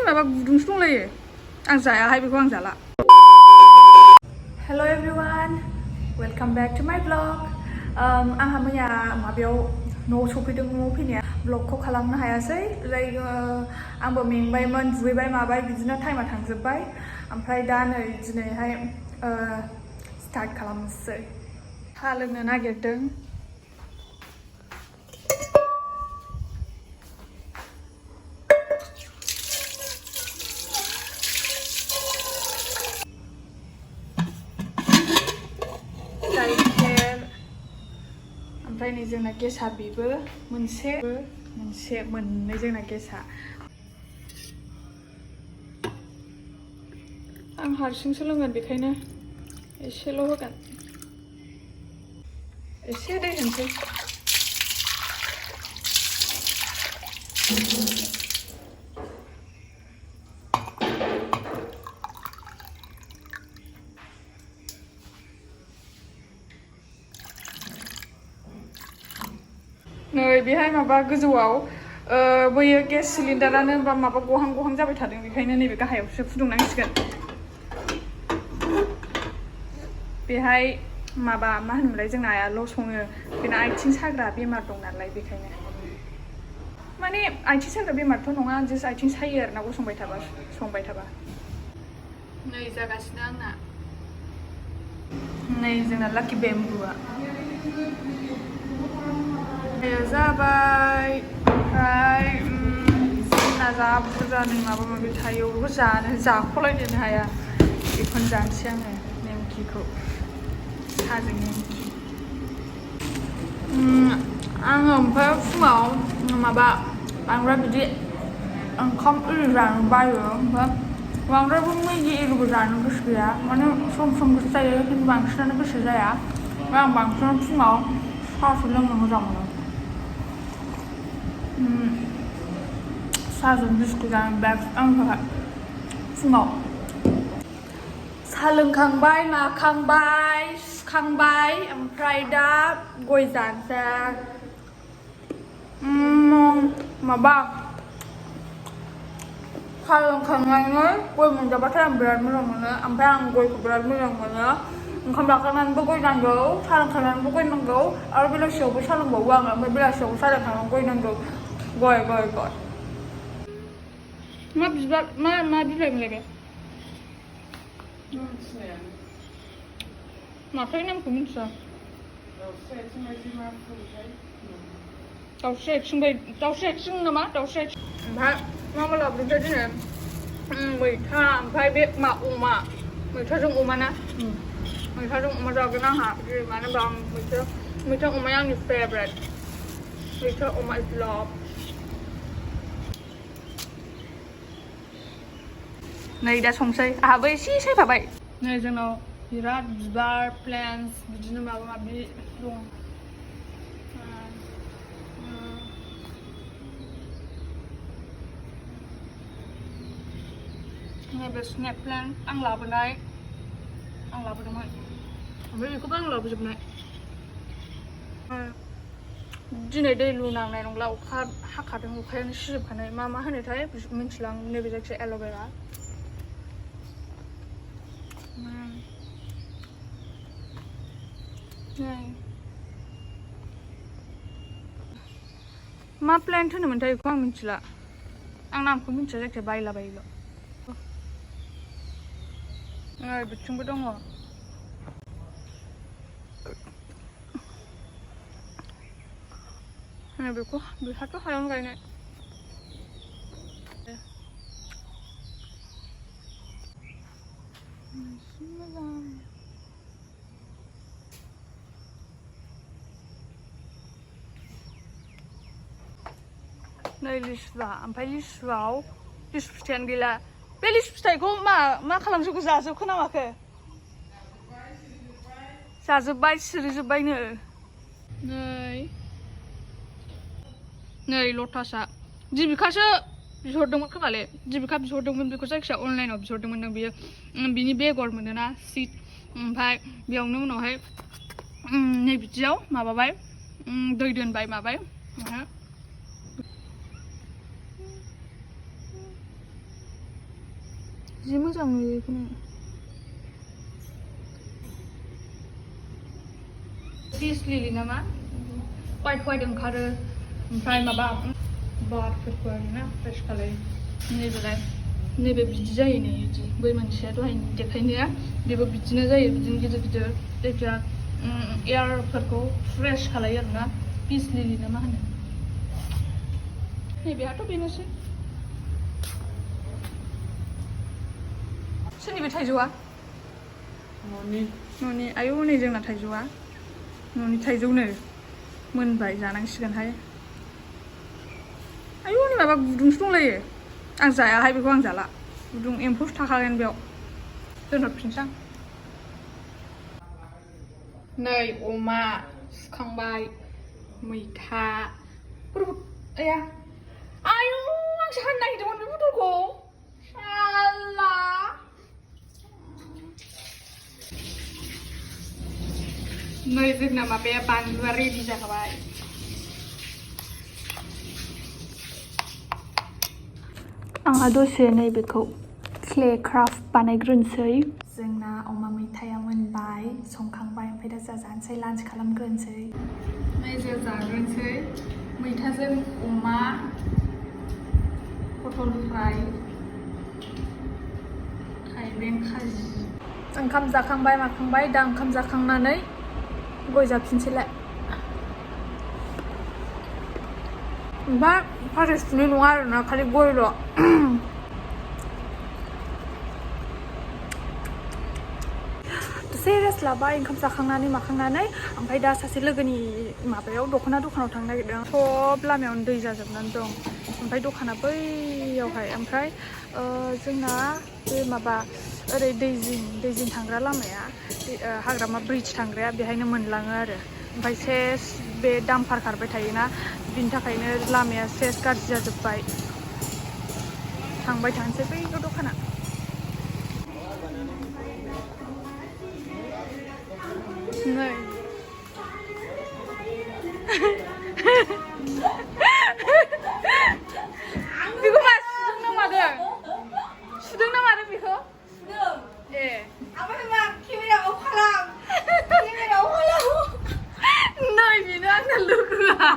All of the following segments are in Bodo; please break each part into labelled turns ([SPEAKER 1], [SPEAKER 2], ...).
[SPEAKER 1] माबा गुदुंसो दंलायो आं जायाहाय बेखौ आं जाला हेल' एभरिवान वेलकाम बेक टु माय ब्लग आंहा मैया माबायाव न'आव सफैदों न'आव फैनाया ब्लगखौ खालामनो हायासै आंबो मेंबायमोन दुगैबाय माबाय बिदिनो टाइमा थांजोब्बाय ओमफ्राय दा नै दिनैहाय स्टार्ट खालामनोसै साहा लोंनो नागिरदों ओमफ्राय नै जोंना गेसा बेबो मोननै जोंना गेसा आं हारसिंसो लोंगोन बेखायनो एसेल' होगोन एसे दै होनोसै नै बेहाय माबा गोजौआव बैयो गेस सिलिन्डारानो माबा गहां जाबाय थादों बेखायनो नैबे गाहायावसो फुदुंनांसिगोन बेहाय माबा मा होनोमोनलाय जोंना आयाल' सङो बेना आथिं साग्रा बेमार दं नालाय बेखायनो माने आथिं साग्रा बेमारथ' नङा जास्ट आथिं सायो आरोना गसंबाय थाबा संबाय थाबा नै जागासिनो आंना नै जोंना लाकि बेम्बुआ जाबाय ओमफ्राय जोंना जा बुरजा नै माबा माबि थायो बेखौ जाख'लायनोनो हाया बेखौनो जानोसै आङो नेमखिखौ साहाजों नेमखि आङो ओमफ्राय फुङाव माबा बांद्राय बिदि ओंखाम इरि जानो बायो ओमफ्राय बांद्रायबो मैगि इरिबो जानो गोसो गैया माने सम गोसो जायो खिन्थु बांसिनानो गोसो जाया ओमफ्राय आं बांसिनानो फुङाव साहासो लोंनो मोजां मोनो साहाजों बिस्कुट जानो बेस्ट आंनि थाखाय फुङाव साहा लोंखांबाय माखांबाय सुखांबाय ओमफ्राय दा गय जानोसै माबा साहा लोंखांनानै गय मोनजाबाथाय आं बिराद मोजां मोनो ओमफ्राय आं गयखौ बिराद मोजां मोनो ओंखाम जाखांनानैबो गय नांगौ साहा लोंखांनानैबो गय नांगौ आरो बेलासियावबो साहा लोंबावो आङो ओमफ्राय बेलासियावबो साहा लोंखांनानै गय नांगौ गय मा बिबार मा बिलाइ मोनलाय बे माथो नामखौ मिथिया दाउस्रि आथिं नामा दाउस्रि आथिं ओमफ्राय मा लाबोदोंथाय दिनै मैथा ओमफ्राय बे अमा मैथाजों अमा ना मैथाजों अमा जागोन आंहा मानो होनबा आं मैथा अमाया आंनि फेभरेट मैथा अमा इज लाभ नै दा संसै आंहाबो एसे सायफाबाय नै जोंनाव बिराद बिबार प्लेन्स बिदिनो माबा माबि दं नैबे स्नेक प्लेन्ट आं लाबोदोंमोन ओमफ्राय बेखौबो आं लाबोजोबनाय दिनै दै लुनांनाय नंला अखा हाखादों अखायानो सिजोबखानाय मा होनोथाय मिथिला आं नैबे जायखिजाया एल'भेरा मा प्लेन्ट होनोमोनथाय बेखौ आं मिथिला आं नामखौ मिथिया जायखिजाया बायलाबायोल' बिथिंबो दङ बेहाथ' हायावनो गायनाय नै लिसुआ ओमफ्राय लिसु फिथाइयानो गैला बे लिसु फिथाइखौ मा खालामजोबखो जाजोबखो ना माखो जाजोब्बाय सिरिजोब्बायनो नै लटासआ दिबिकासो बिहरदोंमोन खोमाले दिबिका बिहरदोंमोन बेखौ जायखिजाया अनलाइनाव बिहरदोंमोन नों बियो बिनि बेगर मोनोना सिड ओमफ्राय बेयावनो उनावहाय नै बिदियाव माबाबाय दै दोनबाय माबाय जि मोजां नुयो बेखौनो पिस लिलि नामा वाइट ओंखारो ओमफ्राय माबा बारफोरबो आरोना फ्रेश खालायो नैबेलाय नैबे बिदि जायो नै बिदि बै मोनसेया दहाय देखायनाया बेबो बिदिनो जायो बिदिनो गिदिर गिदिर जायखिया एयारफोरखौ फ्रेश खालायो आरोना पिस लिलि ना मा होनो नैबेहाथ' बेनोसै सोरनि बे थाइजौआ न'नि आयौ नै जोंना थाइजौआ न'नि थाइजौनो मोनबाय जानांसिगोनहाय आयौ नै माबा गुदुंसो दंलायो आं जायाहाय बेखौ आं जाला गुदुं एम्फौसो थाखागोन बेयाव दोनहरफिनसां नै अमा सुखांबाय मैथा आया आयौ आंसो हानो नागिरदोंमोन बे बथलखौ साला नै जोंना माबाया बानलुआ रेडि जाखाबाय आंहा दसे नैबेखौ क्ले क्राफ्ट बानायग्रोनोसै जोंना अमा मैथाया मोनबाय संखांबाय ओमफ्राय दा जानोसै लान्च खालामग्रोनोसै नै जों जाग्रोनोसै मैथाजों अमा पटल फ्राय थाइबें खाजि ओंखाम जाखांबाय माखांबाय दा ओंखाम जाखांनानै गय जाफिनसैलाय ओमफ्राय फाथै सुनाय नङा आरोना खालि गयल' दसे रेस्ट लाबाय ओंखाम जाखांनानै माखांनानै ओमफ्राय दा सासे लोगोनि माबायाव दखानाव थांनो नागिरदों सब लामायावनो दै जाजोबनानै दं ओमफ्राय दखाना बैयावहाय ओमफ्राय जोंना बे माबा ओरै दै जिं थांग्रा लामाया हाग्रामा ब्रिज थांग्राया बेहायनो मोनलाङो आरो ओमफ्राय सेस बे डाम्पार खारबाय थायोना बिनि थाखायनो लामाया सेस गाज्रि जाजोब्बाय थांबाय थानोसै बै दखाना नै बेखौ मा सुदों ना मादों बेखौ ए ओमफ्राय मा केमेरा अफ खालाम नै बेनो आंना लोगोआ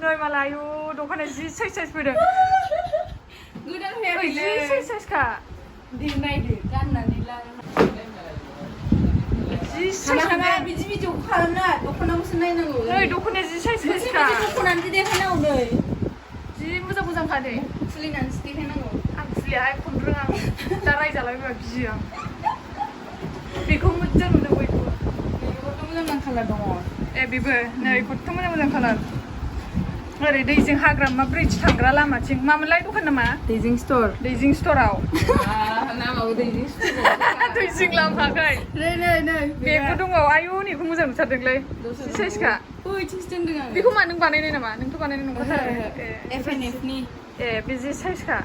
[SPEAKER 1] नै मालाय आयु दखाना जि साइज फैदों गोदान फैयाखै जि साइजखा दे नायदो गाननानै जि साइज बिदि भिडिअ खालामना दख'नाखौसो नायनांगौ नै दख'नाया जि साइजखा दख'नानै देखायनांगौ नै जि मोजांखा दे खुलिनानैसो देखायनांगौ आं खुलियाहाय खन रोङा दा रायजालायबा गियो आं बेखौ मोजां नुदों बयखौबो मोजां कालार दङ ए बेबो नै खथ' मोजां कालार ओरै दैजिं हाग्रामा ब्रिज थांग्रा लामाथिं मामोनलाय दखान नामा दैजिं स्ट'राव नामाबो दैजिं लामाखै नै बेबो दङ आयु नैखौ मोजां नुथारदोंलै जि साइजखा बेखौ मा नों बानायनाय नामा नोंथ' बानायनाय नंखाथार एफएनएफनि ए बे जि साइजखा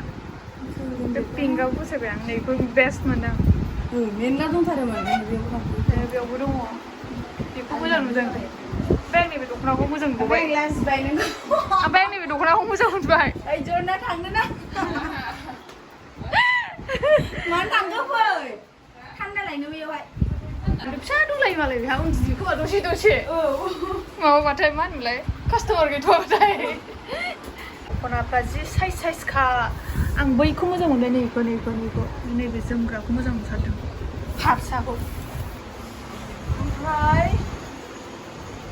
[SPEAKER 1] बे पिंकआव फसायबाय आं नैखौ बेस्ट मोनदों मेरला दंथारोमोन बेयावबो दङ बेखौ मोजां नुदों ओमफ्राय आं नैबे दख'नाखौ मोजां नुबाय ओमफ्राय आं नैबे दख'नाखौ मोजां मोनबाय जरना थांनो ना मानो थांखो फै थान्दा लायनो बेयावहाय फिसा दंलायो मालाय बेहा उन्दुयो खोमा दसे माबाबाथाय मा होनोमोनलाय कास्टमार गैथ'वाबाथाय दख'नाफ्रा जि साइजखा आं बैखौ मोजां मोनबाय नैबे नैबे जोमग्राखौ मोजां नुथारदों फारसाखौ ओमफ्राय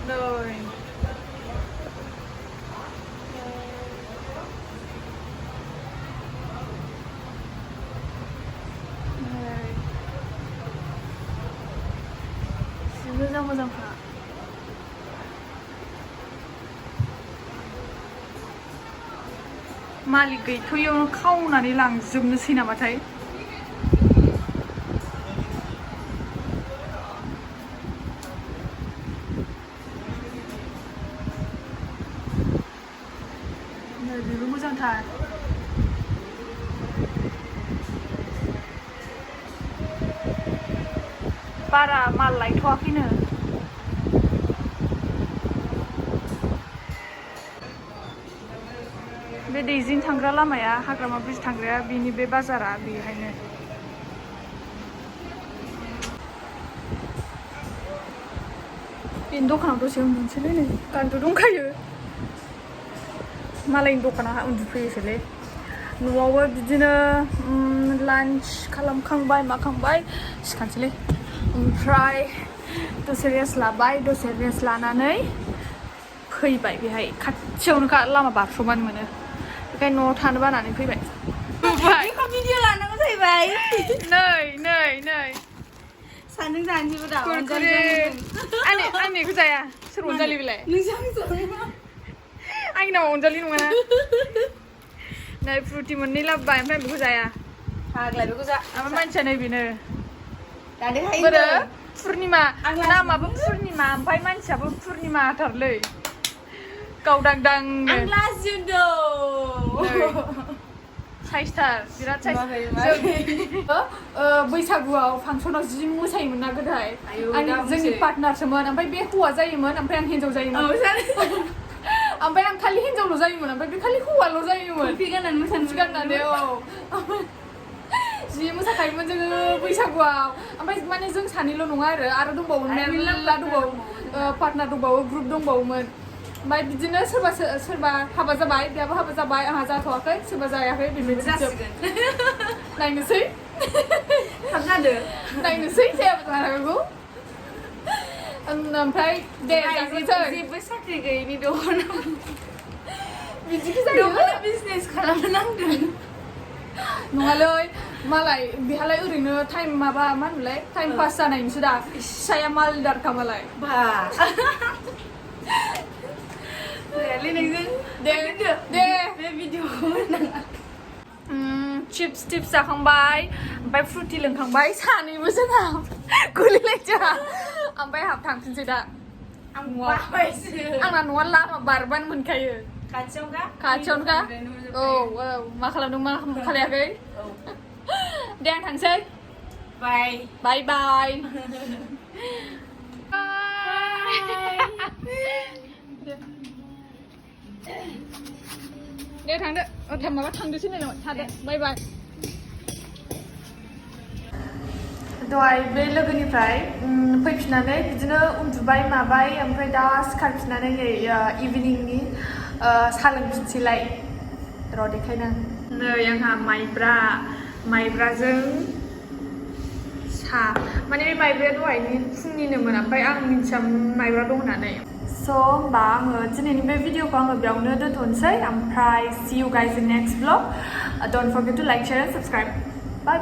[SPEAKER 1] नै मोजांखा मालिक गैथ'यैयावनो खावनानै लांजोबनोसै नामाथाय बेबो मोजांथार बारा माल लायथ'वाखैनो बे दैजिं थांग्रा लामाया हाग्रामा ब्रिज थांग्राया बेनि बे बाजारा बेहायनो बेनि दखानाव दसे उन्दुनोसैलै नै गानथ' दंखायो मालायनि दखाना उन्दुफैयोसैलै न'आवबो बिदिनो लान्च खालामखांबाय माखांबाय सिखारसैलै ओमफ्राय दसे रेस्ट लाबाय दसे रेस्ट लानानै फैबाय बेहाय खाथियावनो लामा बारस'बानो मोनो बेखायनो न'आव थानो बानानै फैबाय
[SPEAKER 2] भिडिअ लानांगौ जाहैबाय
[SPEAKER 1] नै
[SPEAKER 2] सानदों जानोसैबो दा
[SPEAKER 1] आंनिखौ जाया सोर अनजालि बेलाय आंनि नामा अनजालि नङाना नै फ्रुटि मोननै लाबोबाय ओमफ्राय बेखौ जाया
[SPEAKER 2] फाग्ला बेखौ जा
[SPEAKER 1] ओमफ्राय मानसिया नै बेनो
[SPEAKER 2] दानोहाय
[SPEAKER 1] बोरो पुर्निमा नामाबो पुर्निमा ओमफ्राय मानसियाबो पुर्निमाथारलै गावदांदां
[SPEAKER 2] आं लाजिदों
[SPEAKER 1] साइसथार बिराद साइस बैसागुआव फांसनाव जि मोसायोमोन ना गोदाय जोंनि पार्टनारसोमोन ओमफ्राय बे हौवा जायोमोन ओमफ्राय आं हिन्जाव जायोमोन ओमफ्राय आं खालि हिन्जावल' जायोमोन ओमफ्राय बे खालि हौवाल' जायोमोन गाननानै जि मोसाखायोमोन जोङो बैसागुआव ओमफ्राय माने जों सानैल' नङा आरो दंबावोमोन मेरला दंबावो पार्टनार दंबावो ग्रुप दंबावोमोन ओमफ्राय बिदिनो सोरबा हाबा जाबाय बेहाबो हाबा जाबाय आंहा जाथ'वाखै सोरबा जायाखै बेबायदि जासिगोन नायनोसै
[SPEAKER 2] थाब जादो
[SPEAKER 1] नायनोसै जायाबो जानो हागौ ओमफ्राय दे
[SPEAKER 2] जेबो साख्रि गैयैनि दख'ना
[SPEAKER 1] बिदिखौ जायो
[SPEAKER 2] बिजनेस खालामनो नांदों
[SPEAKER 1] नङालै मालाय बेहालाय ओरैनो टाइम माबा मा होनोलाय टाइम पास जानायनिसो दा फिसाया मालदारखा मालाय
[SPEAKER 2] बा
[SPEAKER 1] दे
[SPEAKER 2] बे भिडिअखौ
[SPEAKER 1] चिप्स जाखांबाय ओमफ्राय फ्रुटि लोंखांबाय सानैबो जोंहा गोलैलायदों ओमफ्राय थांफिनसै दा आंना न'आ लामा बारबानो मोनखायो खाथियावनोखा औ मा खालामदों मा खालायाखै दे आं थांसै बाय दे थांदो माबा थांदोसै नालाय थादो बाय दहाय बे लोगोनिफ्राय फैफिननानै बिदिनो उन्दुबाय माबाय ओमफ्राय दा सिखारफिननानै नै इभिनिंनि साहा लोंफिनसैलाय र' देखायनो नै आंहा माइब्राजों साहा माने बे माइब्राया दहायनि फुंनिनोमोन ओमफ्राय आं मिन्थिया माइब्रा दं होननानै स' होमबा आङो दिनैनि बे भिडिअखौ आङो बेयावनो दोनथ'नोसै ओमफ्राय see you guys in next vlog don't forget to like share and subscribe bye